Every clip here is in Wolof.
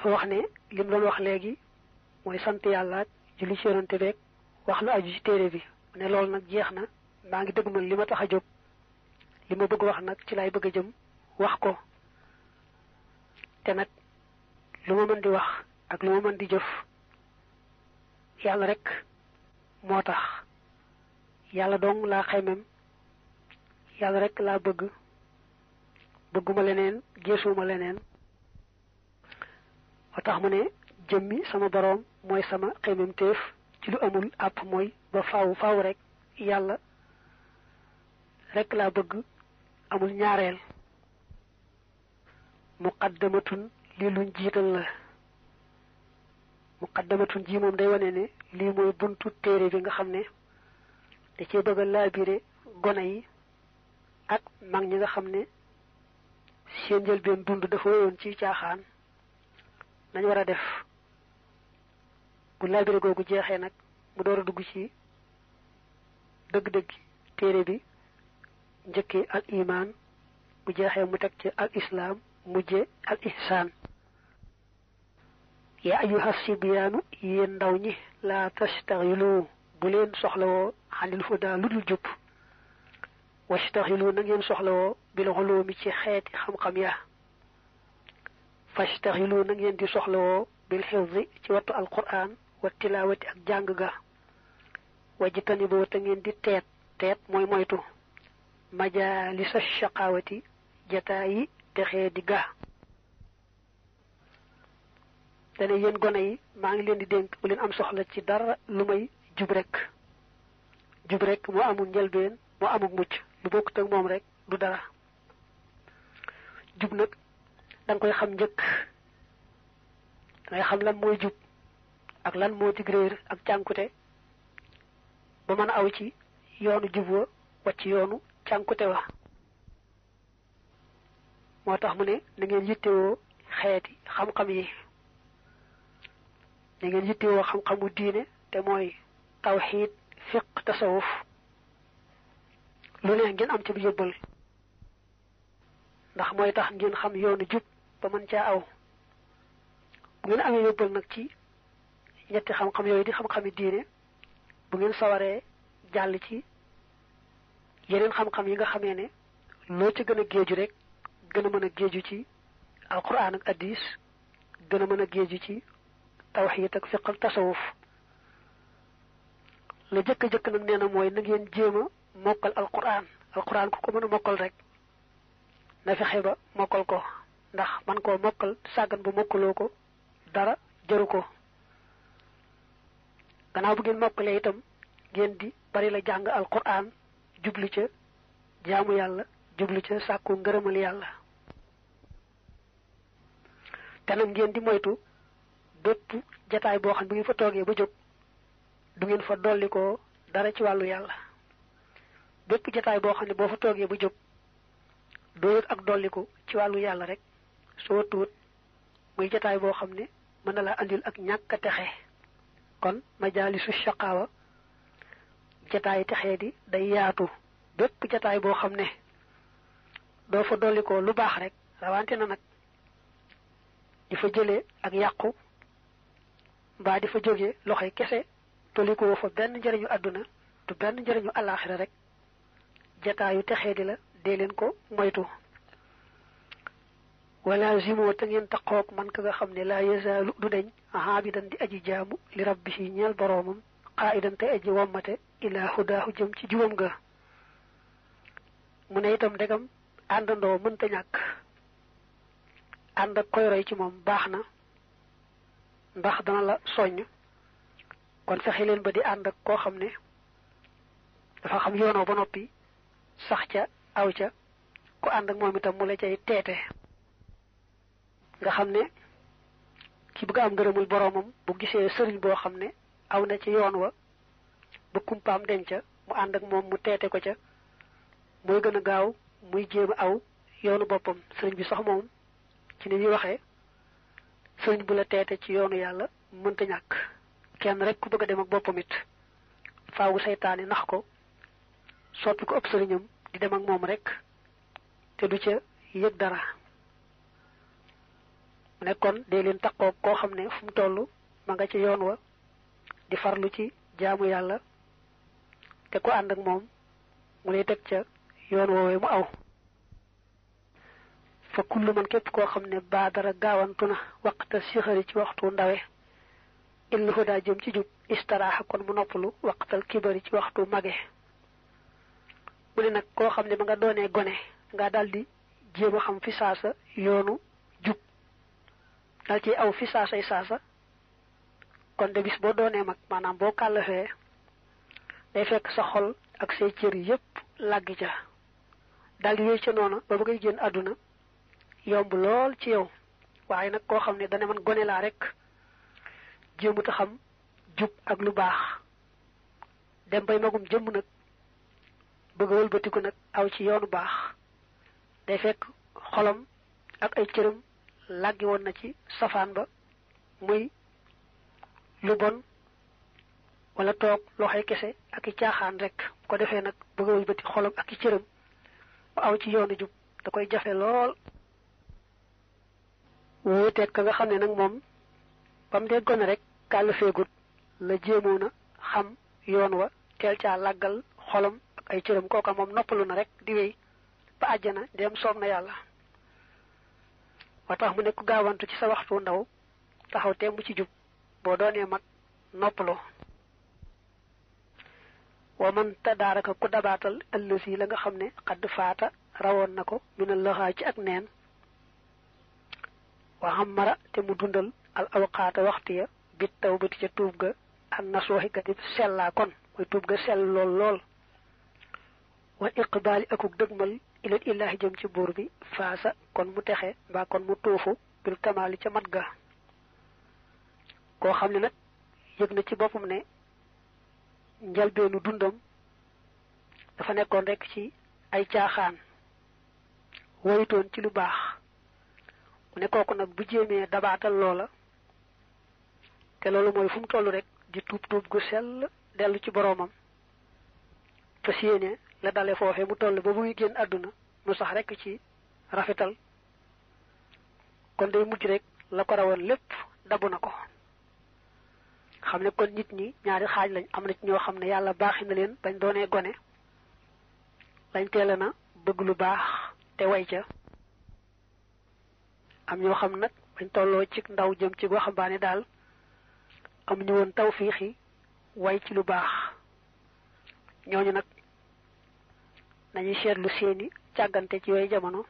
dafa wax ne lim doon wax léegi mooy sant yàlla ak julli ci yonante beeg wax lu aju ci téere bi ne loolu nag jeex na maa ngi dëgmal li ma tax a jóg li ma bëgg wax nag ci laay bëgg a jëm wax ko te nag lu ma mën di wax ak lu ma mën di jëf yàlla rek moo tax yàlla dong laa xaymem yàlla rek laa bëgguma leneen geesuma leneen moo tax mu ne jëmmi sama boroom mooy sama xaymem téef ci lu amul àpp mooy ba faaw rek yàlla rek laa bëgg amul ñaareel muqaddamatun lii luñ jiital la muqaddamatun ji moom day wane ne lii mooy buntu téere bi nga xam ne da cee bëgg a laabire gone yi ak mag ñi nga xam ne seen njëlbeen dund dafa woyoon ci caaxaan nañ war a def bu laabire googu jeexee nag mu door a dugg ci dëgg-dëgg téere bi njëkkee al iman bu jeexee mu teg ci al islam mujje al ihsaan yaa ayyuha sibyaanu yéen ndaw ñi laa tastaxilu bu leen soxlawoo xanil huda lu dul jub wastaxilu na ngeen soxlawoo bil ulumi ci xeeti xam-xam ya fastaxilu na ngeen di soxlawoo bil xifzi ci wattu alquran wa tilawati ak jàng ga wajitani boo te ngeen di teet mooy moytu majalisa shaqawati jataayi texee di ga dana yéen gone yi maa ngi leen di dénk bu leen am soxla ci dara lu may jub rek moo amul njëlbeen moo amul mucc lu bokkut ak moom rek du dara jub nag da nga koy xam njëkk da ngay xam lan mooy jub ak lan moo dig réer ak cànkute ba mën a aw ci yoonu jub wa wacc yoonu cànkute wa moo tax mu ne na ngeen yittewoo xeeti xam-xam yi na ngeen yittewoo xam-xamu diine te mooy tawxiid fiq tasawuf lu ne ngeen am ci bu yóbbal ndax mooy tax ngeen xam yoonu jub ba mën caa aw bu ngeen amee yóbbal nag ci ñetti xam-xam yooyu di xam-xami diine bu ngeen sawaree jàll ci yeneen xam-xam yi nga xamee ne loo ci gën a géeju rek gën a mën a géeju ci alquran ak hadis gën a mën a géeju ci tawxiid ak fiq ak tasawuf la jëkk nag nee na mooy na ngeen jéem a mokkal alquran ku ko mën a mokkal rek na fexe ba mokkal ko ndax man koo mokkal sàggan bu mokkaloo ko dara jaru ko gannaaw bu ngeen mokkalee itam ngeen di bari la jàng alquran jublu ca jaamu yàlla jublu ca sàkku ngërëmal yàlla te nag ngeen di moytu bépp jataay boo xam bu ngeen fa toogee ba jóg du ngeen fa dolli ko dara ci wàllu yàlla bépp jataay boo xam ne boo fa toogee ba jóg doo yëg ak dolliku ci wàllu yàlla rek soo tuut muy jataay boo xam ne mën na laa andil ak ñàkk a texe kon majaalisu shaqaawa jataay texee di day yaatu bépp jataay boo xam ne doo fa dolli ko lu baax rek rawante na nag di fa jëlee ak yàqu mbaa di fa jóge loxoy kese dolli ko fa benn njëriñu àdduna du benn njëriñu alaaxira rek jataayu texee di la dee leen ko moytu wala zimoo te ngeen taqoog man ka nga xam ne laa yazaalu du deñ aabidan di aji jaamu li rabbihi ñeel boroomam qaa'idan te aji wommate ilaa hudaahu jëm ci jubam ga mu ne itam ndegam àndandoo mënta ñàkk ànd ak koy roy ci moom baax na ndax dana la soññ kon fexe leen ba di ànd ak koo xam ne dafa xam yoonoo ba noppi sax ca aw ca ku ànd ak moom itam mu la cay teete nga xam ne ki bëgg am ngërëmul boroomam bu gisee sëriñ boo xam ne aw na ci yoon wa ba kumpaam denca mu ànd ak moom mu teete ko ca mooy gën a gaaw muy jéem a aw yoonu boppam sëriñ bi sax moom ci ni ñuy waxee sëriñ bu la teete ci yoonu yàlla mënta ñàkk kenn rek ku bëgg a dem ak boppam it faawu seytaane nax ko soppi ko ëpp sëriñam di dem ak moom rek te du ca yëg dara ne kon dee leen takkoo koo xam ne fu mu toll ma nga ci yoon wa di farlu ci jaamu yàlla te ko ànd ak moom mu lay teg ca yoon woowee mu aw fa kullu man képp koo xam ne baadara gaawantu na waqta sixari ci waxtu ndawe illu hudaa jëm ci jub istaraaxa kon mu noppalu waqtal kibari ci waxtu mage mu ne nag koo xam ne ba nga doonee gone nga daldi jéem a xam fi saasa yoonu jub dal ci aw fi saasay saasa kon de bis boo doonee mag maanaam boo kàllafee day fekk sa xol ak say cër yépp làggi ca daldi wéy ca noona ba ngay génn àdduna yomb lool ci yow waaye nag koo xam ne dana man gone laa rek jéemut a xam jub ak lu baax dem bay magum jëmm nag bëgg a wëlbatiku nag aw ci yoonu baax day fekk xolam ak ay cëram làggi woon na ci safaan ba muy lu bon wala toog loxoy kese ak i caaxaan rek ko defee nag bëgg a wëlbati xolam ak i cëram mu aw ci yoonu jub da koy jafe lool wuuteeg ka nga xam ne nag moom ba mu dee gone rek kàll feegut la jéemoon a xam yoon wa teel caa làggal xolam ak ay cëram kooka moom noppalu na rek di wéy ba àjjana dem soob na yàlla wa tax mu nekk gaawantu ci sa waxtu ndaw taxaw temb ci jub boo doonee mag noppaloo wa man tadaaraka ku dabaatal ëllësi la nga xam ne xadd faata rawoon na ko mina laxaa ci ak neen wa xamara te mu dundal al awqaata waxtu ya bit tawbati ca tuub ga an nasuuxi ga di sellaa kon mooy tuub ga sell lool lool wal iqbaali akuk dëgmal ilal illaahi jëm ci buur bi faasa kon mu texe mbaa kon mu tuufu bil kamaali ca mat ga koo xam ne nag yëg na ci boppam ne njalbeenu dundam dafa nekkoon rek ci ay caaxaan woyutoon ci lu baax mu ne kooku nag bu jéemee dabaatal loola te loolu mooy fu mu toll rek di tuub tuub gu sell dellu ci boroomam fas yéene la dale foofe mu toll ba muy génn àdduna mu sax rek ci rafetal kon day mujj rek la ko rawoon lépp dabu na ko xam ne kon nit ñi ñaari xaaj lañ am na ci ñoo xam ne yàlla baaxi na leen bañ doonee gone lañ teela na bëgg lu baax te way ca am ñoo xam nag bañ tolloo ci ndaw jëm ci waxambaane daal am ñu woon tawfiixi way ci lu baax ñooñu nag nañuy seetlu seeni càggante ci yooyu jamono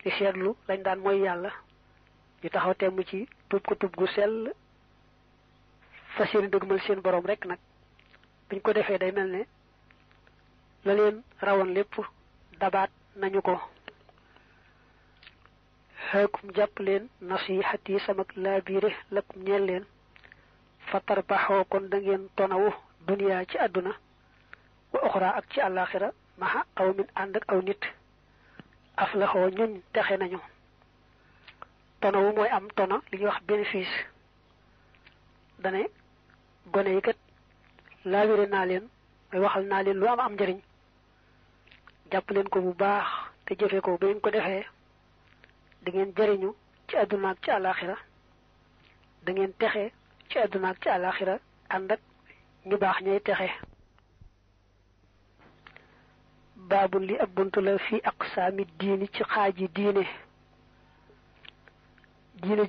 di seetlu lañ daan mooy yàlla ñu taxaw temm ci tuub ko tuub gu sell fas yéene dëgmal seen borom rek nag buñ ko defee day mel ne la leen rawoon lépp dabaat nañu ko xeekum jàpp leen nasihati samak laabiire lakum ñeel leen fatar baxoo kon da ngeen tonawu duniyaa ci àdduna wa oxra ak ci àllaaxira maxa aw min ànd ak aw nit aflaxoo ñuñ texe nañu tonawu mooy am tona li ñuy wax bénéfice dane gone yi kat laabire naa leen mooy waxal naa leen lu am njëriñ jàpp leen ko bu baax te jëfe ko ba ngeen ko defee da ngeen jëriñu ci àdduna ak ci àllaaxira da ngeen texe ci àdduna ak ci àllaaxira ànd ak ñu baax ñay texe baabul li ab buntu la fi aqsaami diini ci xaaji diine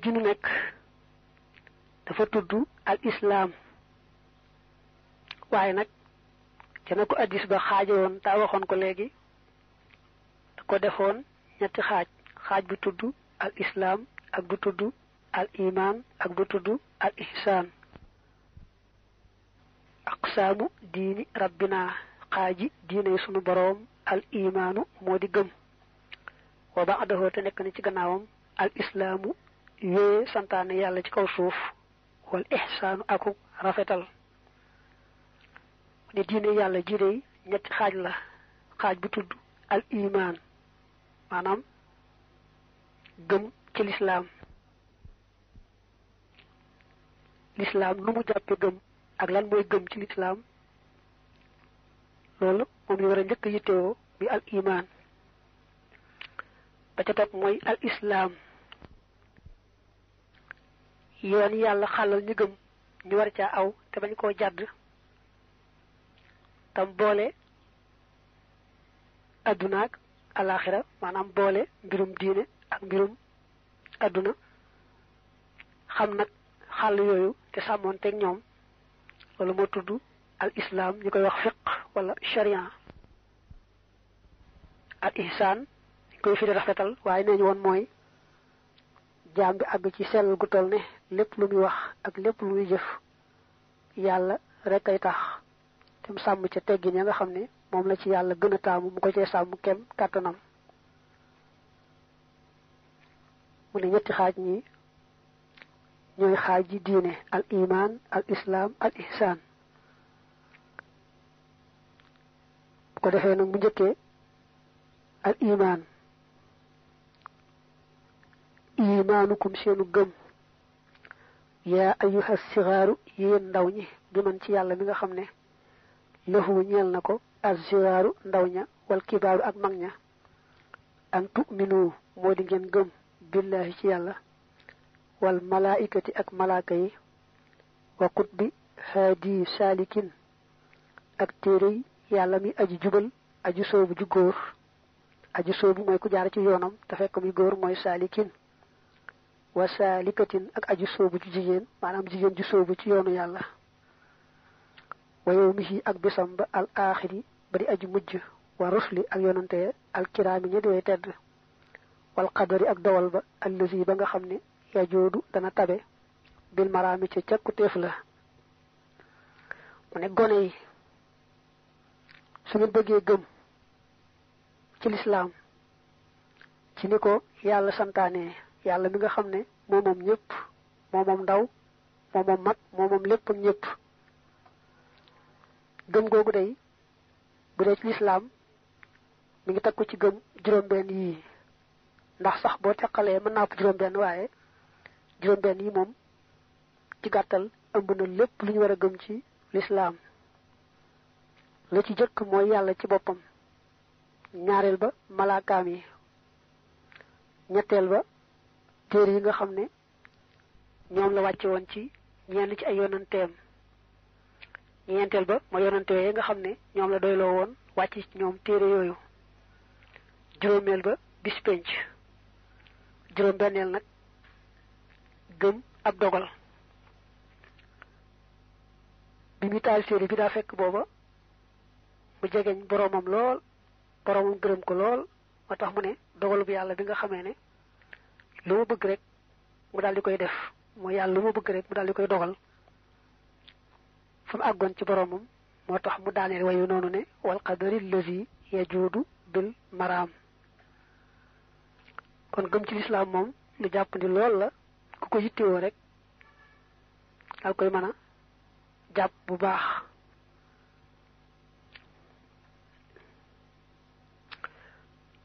ju nu nekk dafa tudd al islaam waaye nag ca na ko addis ba xaaje woon taa waxoon ko léegi da ko defoon ñetti xaaj bu tudd al islaam ak bu tudd al iman ak bu tudd al ihsaan aqsaamu diini rabbina xaaji diine sunu boroom al imaanu moo di gëm wa ba'dahu te nekk na ci gannaawam al islaamu yooye santaane yàlla ci kaw suuf wal ihsaanu aku rafetal ne diine yàlla ji dey ñetti xaaj la xaaj bu tudd al iman maanaam gëm ci lislaam nu mu jàppe gëm ak lan mooy gëm ci lislaam loolu moom ñu war a njëkk yittewoo bi al iman ba ca topp mooy al islaam yoon yàlla xàllal ñu gëm ñu war caa aw te bañ koo jàdd tam boole adduna ak alaxira maanaam boole mbirum diine ak mbirum adduna xam nag xàll yooyu te sàmmoon teg ñoom loolu moo tudd al islam ñu koy wax fiq wala sharia. al ihsaan ñu koy firi rafetal waaye nee ñu woon mooy jaam bi àgg ci sell gu toll ne lépp lu muy wax ak lépp lu muy jëf yàlla rek ay tax te mu sàmm ca teggin ya nga xam ne moom la ci yàlla gën a taamu mu ko cee sàmm kem kàttanam. mu ne ñetti xaaj ñi ñooy xaaj ji diine al iman al islam al ihsaan. bu ko defee nag mu njëkkee al iman imaanukum seenu gëm yaa ayyuha sigaaru yéen ndaw ñi bi man ci yàlla mi nga xam ne lahu ñeel na ko az-sigaaru ndaw ña wal kibaaru ak mag ña an tu'minu moo di ngeen gëm billahi ci yàlla wal malaikati ak malaaka yi wa kutbi haadi saalikin ak téere yàlla mi aji jubal aji soobu ju góor aji soobu mooy ku jaar ci yoonam te fekk muy góor mooy saalikin wa saalikatin ak aji soobu ci jigéen maanaam jigéen ju soobu ci yoonu yàlla wa yawmihi ak bisam ba al aaxiri ba di aji mujj wa rusli ak yonante al kiraami ña di way tedd wal qadari ak dowal ba allazi ba nga xam ne yajoodu dana tabe bil maraami ca cakku téef la. mu ne gone yi su ngeen bëggee gëm ci lislaam ci ni ko yàlla santaane yàlla mi nga xam ne moo moom ñëpp moo moom ndaw moo moom mag moo moom lépp ak ñëpp gëm googu day bu dee ci lislaam mi ngi takku ci gëm juróom-benn yii ndax sax boo teqalee mën naa ëpp juróom-benn waaye juróom-benn yi moom ci gàttal ëmb na lépp lu ñu war a gëm ci lislaam. la ci jëkk mooy yàlla ci boppam, ñaareel ba malaakaam yi, ñetteel ba téere yi nga xam ne ñoom la wàcce woon ci ñenn ci ay yonanteem, ñeenteel ba mooy yonante yooyu nga xam ne ñoom la doyloo woon wàcc ci ñoom téere yooyu, juróomeel ba bis penc, juróom benneel nag gëm ab dogal. bi mu taal téere bi daa fekk booba mu jegeñ boroomam lool, boroomam gërëm ko lool, moo tax mu ne dogalu bu yàlla bi nga xamee ne lu ma bëgg rek mu daal di koy def, mooy yàlla lu ma bëgg rek mu daal di koy dogal. fa mu àggoon ci boroomam moo tax mu daaneel wayu noonu ne wal qadari lazi yajuudu bil maraam. kon gëm ci lislaam moom lu jàppandi lool la, ku ko yittewoo rek daal koy mën a jàpp bu baax.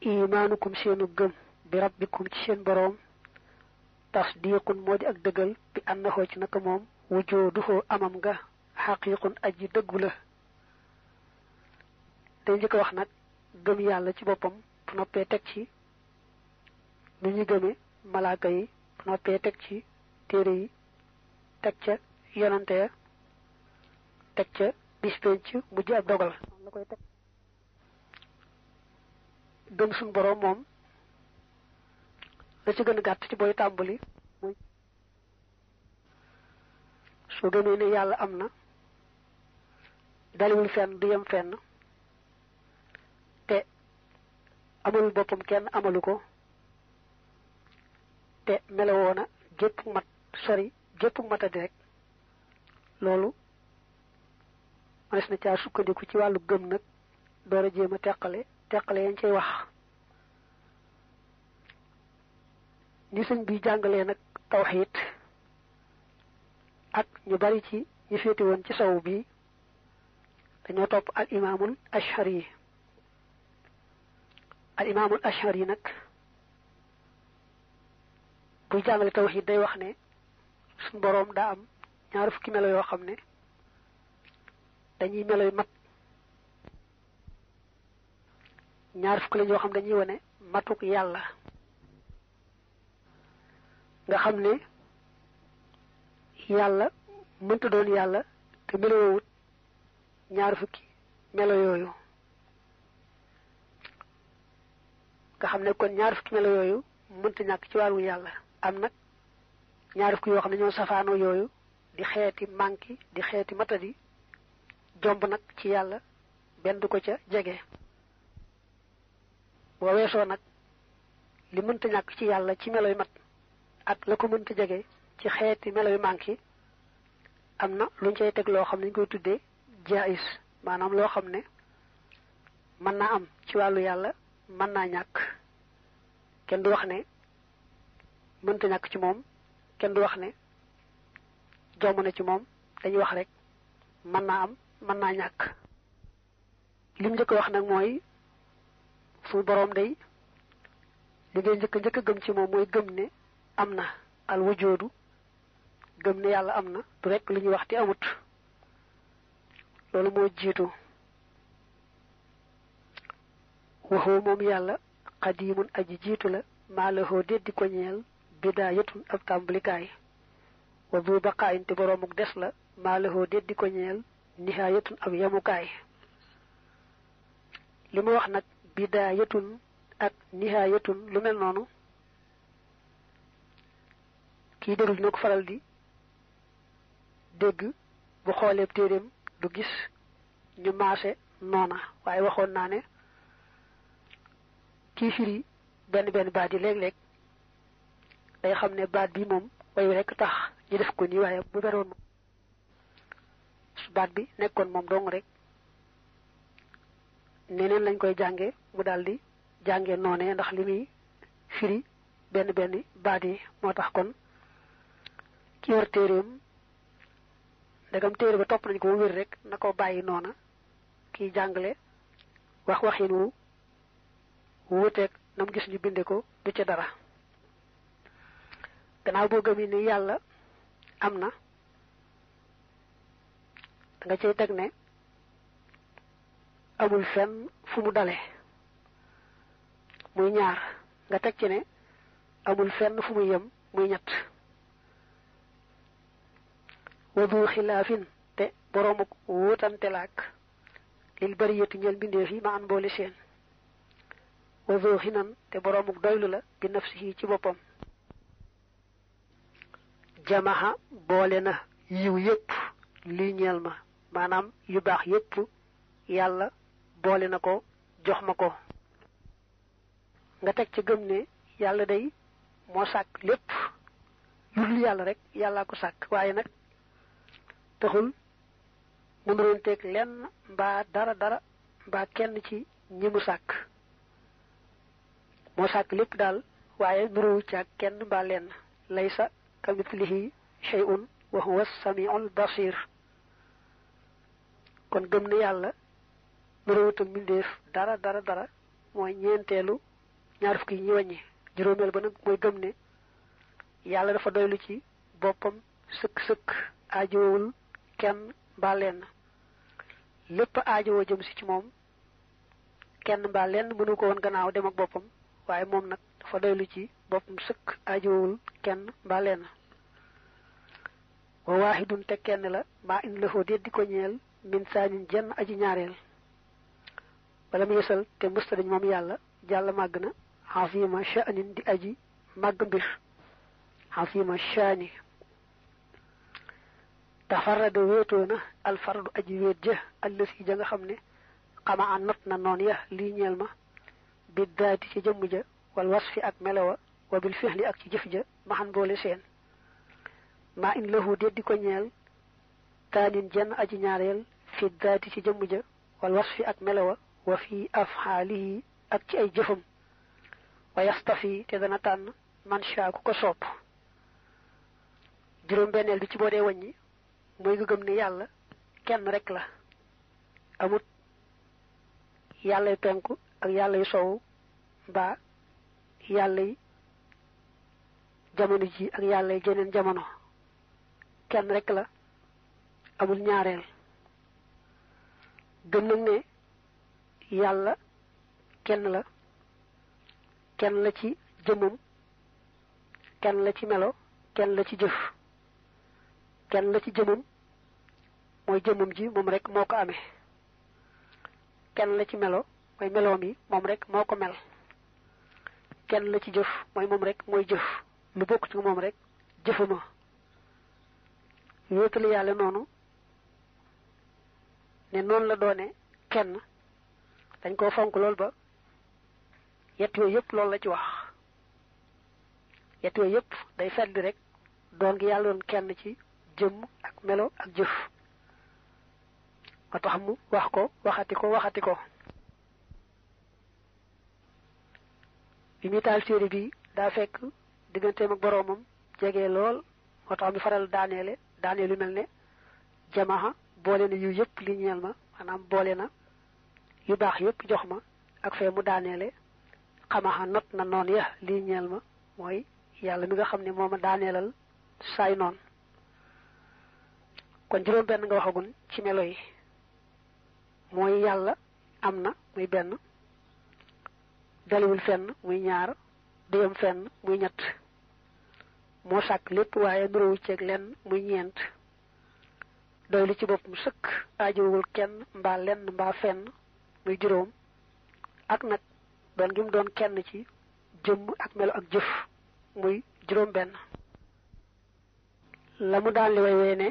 imaanukum seenu gëm bi rabbikum ci seen boroom tasdiqun moo di ak dëggal bi annahu ci naka moom wujuduhu amam nga xaqiqun aji dëggu la. day njëkk wax nag gëm yàlla ci boppam bu noppee teg ci nu ñu gëme malaaka yi, bu noppee teg ci téere yi, teg ca yonante ya, teg ca bis penc mujj ak dogal la koy teg. gëm suñ boroom moom la ci gën a gàtt ci booy tàmbali mooy soo gëmee ne yàlla am na, daliwul fenn du yem fenn, te amalul boppam kenn amalu ko, te melewoona gépp mat sori gépp matadi rek, loolu manes na caa sukkandiku ci wàllu gëm nag door a jéem a teqale yañ cay wax. ni sëñ bi jàngalee nag tawxiid ak ñu bari ci ñu féete woon ci saw bi dañoo topp al imaamul ashari. al imaamul ashari nag buy jàngale tawxiid day wax ne suñ boroom daa am ñaar fukki melo yoo xam ne dañuy melo yu mat, ñaar fukki lañ yoo xam dañuy wane matuk yàlla, nga xam ne yàlla mënta doon yàlla te melowut ñaar fukki melo yooyu nga xam ne kon ñaar fukki melo yooyu mënta ñàkk ci wàllu yàlla am nag ñaar fukki yoo xam ne ñoo safaanoo yooyu di xeeti manki di xeeti matadi jomb nag ci yàlla benn du ko ca jege boo weesoo nag li mënta ñàkk ci yàlla ci melo yu mat ak la ko mënta jege ci xeeti melo yu manki am na luñ cay teg loo xam ne ñu koy tuddee jaayis maanaam loo xam ne mën naa am ci wàllu yàlla mën naa ñàkk kenn du wax ne mënta ñàkk ci moom kenn du wax ne jomb na ci moom dañuy wax rek mën naa am mën naa ñàkk lim njëkk wax nag mooy suñu boroom day li ngay njëkk a gëm ci moom mooy gëm ne am na al wujoodu gëm ne yàlla am na du rek lu ñuy wax te amut loolu moo jiitu waxoo moom yàlla xadiimun aji jiitu la maa lahoo déddi ko ñeel bidaayatun ab tàmbalikaay wa bu baqaayin te boroomuk des la maa lahoo déddi ko ñeel nihaayatun ab yamukaay li mu wax nag bidaayatun ak nihaayatun lu mel noonu kii déglu dina ko faral di dégg bu xoolee téeréem du gis ñu maase noona waaye waxoon naa ne kii firi benn baat yi léeg-léeg day xam ne baat bi moom way rekk tax ñu def ko nii waaye bu beroon moom su baat bi nekkoon moom dong rek neneen lañ koy jànge mu daldi jànge noonee ndax li muy firi benn baat yi moo tax kon ki yor téeréem ndegam téere ba topp nañ ko wér rek na ko bàyyi noona kiy jàngale wax waxin wu wuuteeg na mu gis ñu binde ko du ca dara gannaaw boo gëmee ni yàlla am na da nga cay teg ne amul fenn fu mu dale muy ñaar nga teg ci ne amul fenn fu mu yem muy ñett wadu xilaafin te boroomuk wóotante laak lil bariyati ñeel mbindeef yi ma an boole seen wadu xinan te boroomuk doylu la bi nafsihi ci boppam jamaha boole na yiw yépp lii ñeel ma maanaam yu baax yépp yàlla boole na ko jox ma ko nga teg ca gëm ne yàlla day moo sàkk lépp lu dul yàlla rek yàllaa ko sàkk waaye nag taxul mu nuroon teeg lenn mbaa dara mbaa kenn ci ñi mu sàkk moo sàkk lépp daal waaye nurowu caag kenn mbaa lenn laysa kamithlihi shay'un wa huwa as-sami'ul basir kon gëm ne yàlla nuroowut ak mbindeef dara mooy ñeenteelu ñaar fukki ñi wàññi juróomeel ba nag mooy gëm ne yàlla dafa doylu ci boppam sëkk aajowul kenn mbaa lenn lépp aajowoo jëm si ci moom kenn mbaa lenn mënu ko woon gannaaw dem ak boppam waaye moom nag dafa doylu ci boppam sëkk aajowul kenn mbaa lenn wa waahidun te kenn la maa in la foo déddi ko ñeel min saanin jenn aji ñaareel bala mu yësal te mësta dañ moom yàlla jàll màgg na xafima sha'nin di aji màgg mbir xafima sha'ni tafarrada wéetoo na alfardu aji wéet ja allësi ja nga xam ne xama a not na noon ya lii ñeel ma bi daati ci jëmm ja wal wasfi ak melowa wa bil fixli ak ci jëf ja maxan boole seen maa in lahu déddi ko ñeel taanin jenn aji ñaareel fi daati ci jëmm ja wal wasfi ak melowa wa fi afxaalihi ak ci ay jëfam wa yastafi te dana tànn man shaa ku ko sopp juróom benneel bi ci boo dee wàññi mooy nga gëm ne yàlla kenn rek la amut yàllay penku ak yàllay sowu mbaa yàllay jamono ji ak yàllay jeneen jamono kenn rek la amul ñaareel gëm nag ne yàlla kenn la ci jëmmam kenn la ci melo kenn la ci jëf kenn la ci jëmum mooy jëmum ji moom rek moo ko amee kenn la ci melo mooy meloom yi moom rek moo ko mel kenn la ci jëf mooy moom rek mooy jëf lu bokk ci moom rek jëfuma wéetali yàlla noonu ne noonu la doone kenn dañ koo fonk lool ba yett yooyu yëpp loolu la ci wax yett yooyu yëpp day fedd rek doon gi yàlla doon kenn ci jëmm ak melo ak jëf moo tax mu wax ko waxati ko bi muy taal téere bi daa fekk digganteem ak boroomam jege lool moo tax mi faral daaneelu mel ne jamaha boole na yu yëpp li ñeel ma maanaam boole na yu baax yëpp jox ma ak fee mu daaneele xamaxa not na noon ya lii ñeel ma mooy yàlla mi nga xam ne moo ma daaneelal saay noon kon juróom benn nga waxagun ci melo yi mooy yàlla am na muy benn daliwul fenn muy ñaar duyam fenn muy ñett moo sàkk lépp waaye nuróowu ceeg lenn muy ñeent doy lu ci bopp mu sëkk aajowul kenn mbaa lenn mbaa fenn muy juróom ak nag doon gi mu doon kenn ci jëmm ak melo ak jëf muy juróom benn la mu daan li way wee ne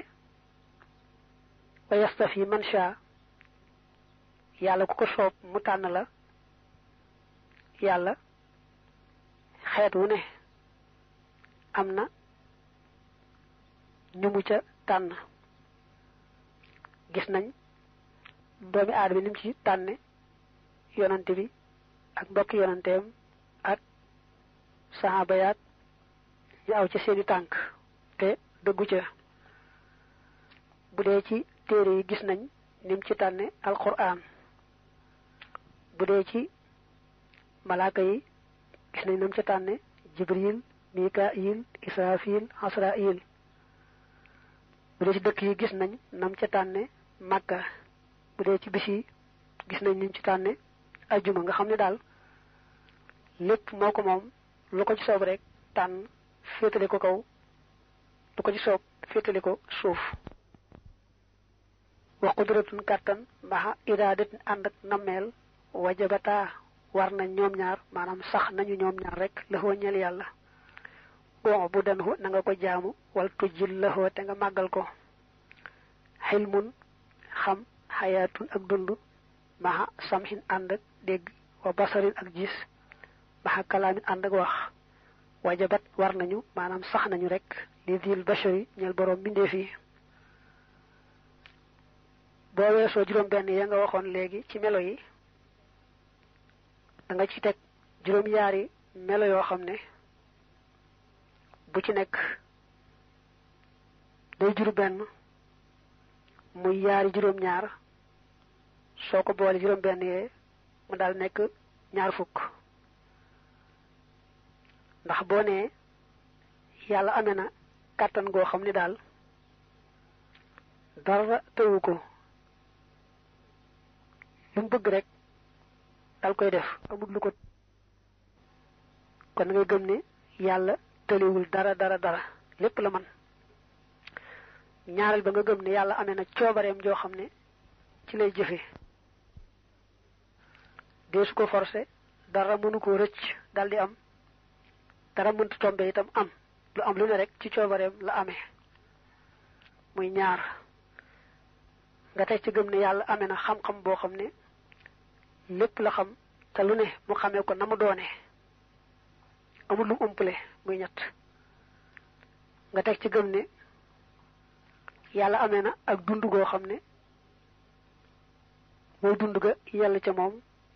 wa yastafi man sha yàlla ku ko soob mu tànn la yàlla xeet wu ne am na ñu mu ca tànn gis nañ doomi aadama ni mu ci tànne yonante bi ak mbokki yonanteem ak saxaaba yaat ñu aw ca seeni tànk te dëggu ca bu dee ci téere yi gis nañ ni mu ci tànne alquran bu dee ci malaaka yi gis nañ ni mu ci tànne jibril mikail israfil asrail bu dee ci dëkk yi gis nañ nam ca tànne makka bu dee ci bis yi gis nañ ni mu ci tànne ajjuma nga xam ne daal lépp moo ko moom lu ko ci soob rek tànn féetale ko kaw lu ko ci soob féetale ko suuf wa qudratun kàttan maxa iraadatin ànd ak nammeel wajabata war nañ ñoom ñaar maanaam sax nañu ñoom ñaar rek la ñeel yàlla bon bu den na nga ko jaamu wal tujjil la te nga màggal ko xilmun xam xayaatun ak dund maxa samhin ànd ak dégg wa basarin ak gis maxa kalaamin ànd ak wax wajabat war nañu maanaam sax nañu rek li dil bashari ñeel boroom mbindeef yi boo weesoo juróom benn ya nga waxoon léegi ci melo yi da nga ci teg juróom yaari melo yoo xam ne bu ci nekk day juru benn muy yaari juróom ñaar soo ko boole juróom benn yee mu daal nekk ñaar fukk ndax boo nee yàlla amee na kàttan goo xam ne daal dara tëwu ko lu mu bëgg rek dal koy def amul lu ko kon ngay gëm ne yàlla tëliwul dara lépp la man ñaareel ba nga gëm ne yàlla amee na coobareem joo xam ne ci lay jëfe dee su ko forcé dara mënu ko rëcc daldi am dara mënta tombe itam am lu am lu ne rek ci coobareem la amee muy ñaar nga teg ci gëm ne yàlla amee na xam-xam boo xam ne lépp la xam te lu ne mu xamee ko na mu doone amul lu umpale muy ñett nga teg ci gëm ne yàlla amee na ak dund goo xam ne mooy dund ga yàlla ca moom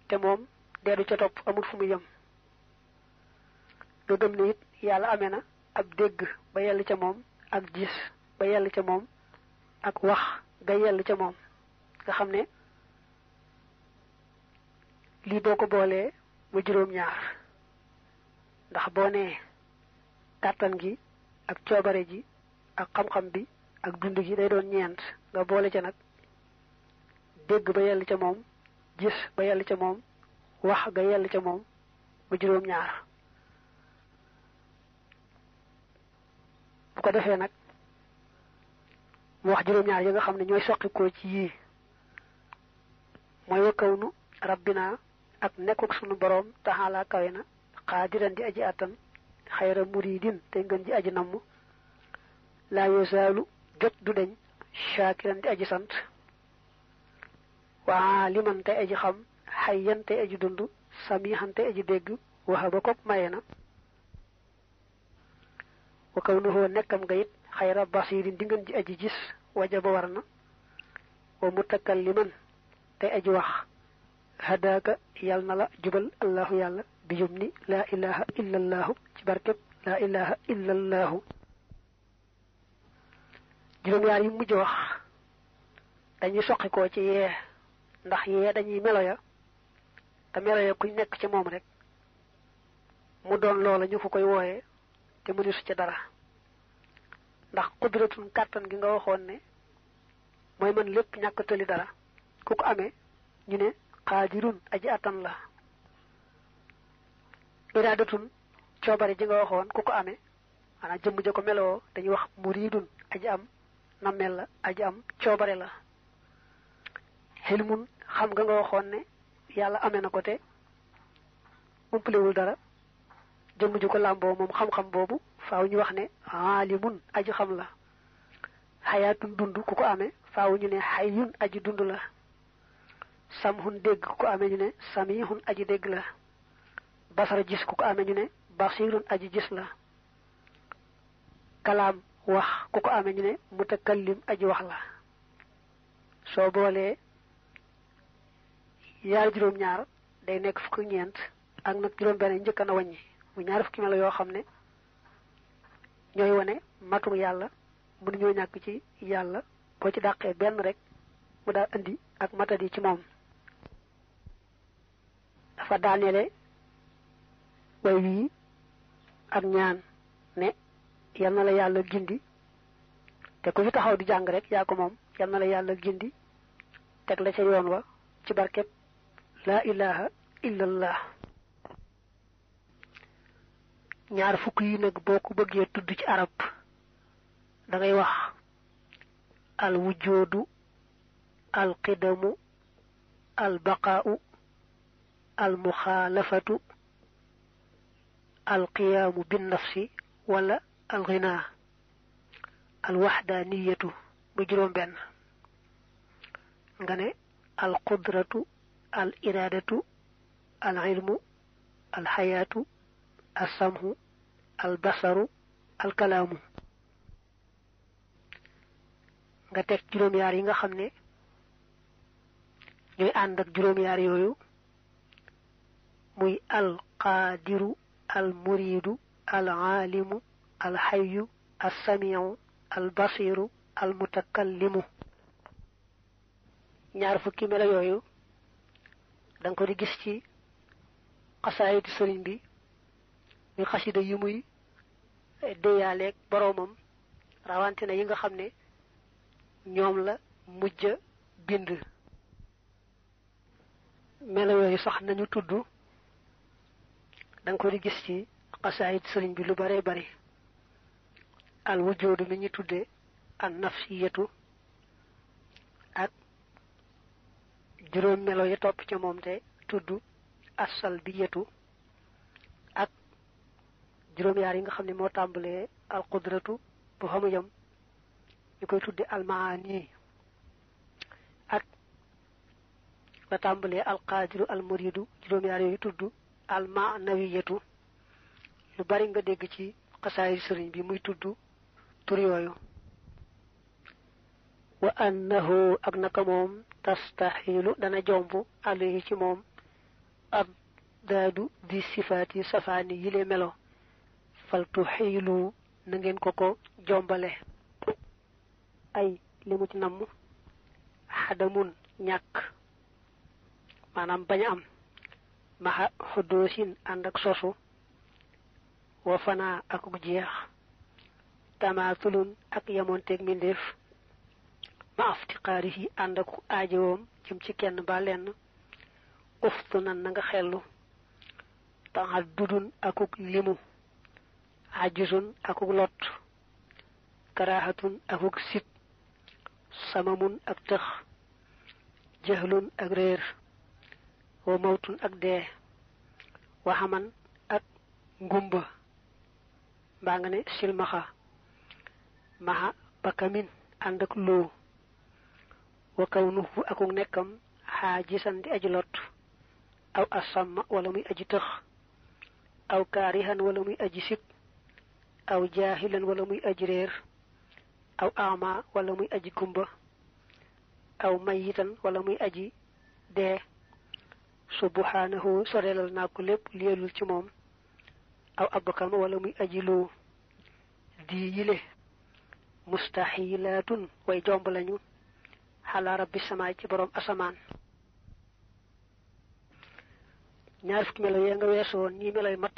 te moom deedu ca topp amul fu mu yem nga gëm ne it yàlla amee na ab dégg ba yàlla ca moom ak gis ba yàlla ca moom ak wax ga yàlla ca moom nga xam ne lii boo ko boolee mu juróom ñaar ndax boo nee kàttan gi ak coobare ji ak xam-xam bi ak dund gi day doon ñeent nga boole ca nag dégg ba yàlla ca moom gis ba yàlla ca moom wax ga yàlla ca moom mu juróom ñaar bu ko defee nag mu wax juróom ñaar yi nga xam ne ñooy soqikoo ci yii mooy wa kawnu rabbina ak nekkuk sunu boroom taxaala kawe na xaadiran di aji attan xayra muridin te ngën ji aji namm laa yosaalu jot du deñ shaakiran di aji sant waa liman te aji xam xayyan te aji dund samihan te aji dégg waxa ba koog maye na wa kawnuhu nekkam nga it xayra basirin di ngën ji aji gis waja ba war na wa mutakalliman te aji wax hadaaka yal na la jubal allahu yàlla bi yum ni laa ilaha illa allahu ci barkeb laa ilaha illa allahu juróom yaar yi mujj wax dañuy soqikoo ci yee ndax yee dañuy melo ya te melo ya kuy nekk ci moom rek mu doon loola ñu fa koy wooye te mu nisu ca dara ndax qudratun kàttan gi nga waxoon ne mooy mën lépp ñàkk tëli dara ku ko amee ñu ne qaadirun aji attan la iraadatun coobare ji nga waxoon ku ko amee maanaam jëmm ja ko meloo dañuy wax muridun aji am nammel la aji am coobare la xilmun xam nga waxoon ne yàlla amee na ko te umpalewul dara jëmm ji ko làmboo moom xam-xam boobu faaw ñu wax ne aalimun aji xam la xayaatun dund ku ko amee faaw ñu ne xayyun aji dund la samhun dégg ku ko amee ñu ne samihun aji dégg la basara gis ku ko amee ñu ne basirun aji gis la kalaam wax ku ko amee ñu ne mutakallim aji wax la soo boolee yaar juróom ñaar day nekk fukk ñeent ak nag juróom benn njëkk na wàññi mu ñaar fukki melo yoo xam ne ñooy wane matu yàlla mënu ñoo ñàkk ci yàlla boo ci dàqee benn rek mu daal indi ak matadi ci moom dafa daaneele way wii ak ñaan ne yal na la yàlla gindi te ku fi taxaw di jàng rek yaa ko moom yal na la yàlla gindi teg la ca yoon wa ci barkeb laa ilaha illallah ñaar fukk yi nag boo ko bëggee tudd ci arab da ngay wax al wujoodu al qidamu al baqaa'u al muxaalafatu al qiyaamu bin nafsi wala al ghina al waxdaaniyatu bu juróom benn nga ne al qudratu al iraadatu al ilmu al xayaatu al samhu al basaru al kalaamu nga teg juróom yaar yi nga xam ne ñooy ànd ak juróom yaar yooyu muy al qaadiru al muriidu al aalimu al xayyu al samiu al basiru al mutakallimu ñaar fukki melo yooyu da nga ko di gis ci xasaayiti sëriñ bi muy xasida yi muy déyaaleeg boroomam rawante na yi nga xam ne ñoom la mujj bind melo yooyu sax nañu tudd da nga ko di gis ci xasaayit sëriñ bi lu bare bari al wujoodu mi ñu tudde an nafsiyatu ak juróom melo ya topp ca moom te tudd as-salbiyatu ak juróom yaar yi nga xam ne moo tàmbalee al qudratu bu xamu yam ñu koy tudde al maani ak la tàmbalee al qaadiru al muridu juróom yaar yooyu tudd al maanawiyatu lu bari nga dégg ci xasaayid sëriñ bi muy tudd tur yooyu wa annahu ak naka moom tastaxilu dana jomb alayhi ci moom ab daadu di sifaati safaani yile melo faltu xiilu na ngeen ko jombale ay li mu ci namm xadamun ñàkk maanaam bañ a am maxa xuddoosin ànd ak sosu wa fanaa akuk jeex tamaatulun ak yamonteeg mbindeef ma aftiqaarihi ànd ak aajowoom jëm ci kenn ba lenn uftu nan na nga xellu taxal dudun akuk limu ajuzun akuk lot karahatun akuk sit samamun ak tëx jahlun ak réer wa mawtun ak dee waxaman ak ngumba mbaa nga ne silmaxa maxa bakamin ànd ak loo wa kaw nuhu akuk nekkam xaajisan di aji lot aw asamma wala muy aji tëx aw kaarihan wala muy aji sib aw jaahilan wala muy aji réer aw ama wala muy aji gumba aw mayitan wala muy aji dee subhanahu sorelal naa ko lépp liyelul ci moom aw abkam wala muy aji loo di yile mustaxilaatun way jomb lañu xalaa rabbi samaay ci borom asamaan ñaar fukki melo yee nga weesoon ñi meloy mat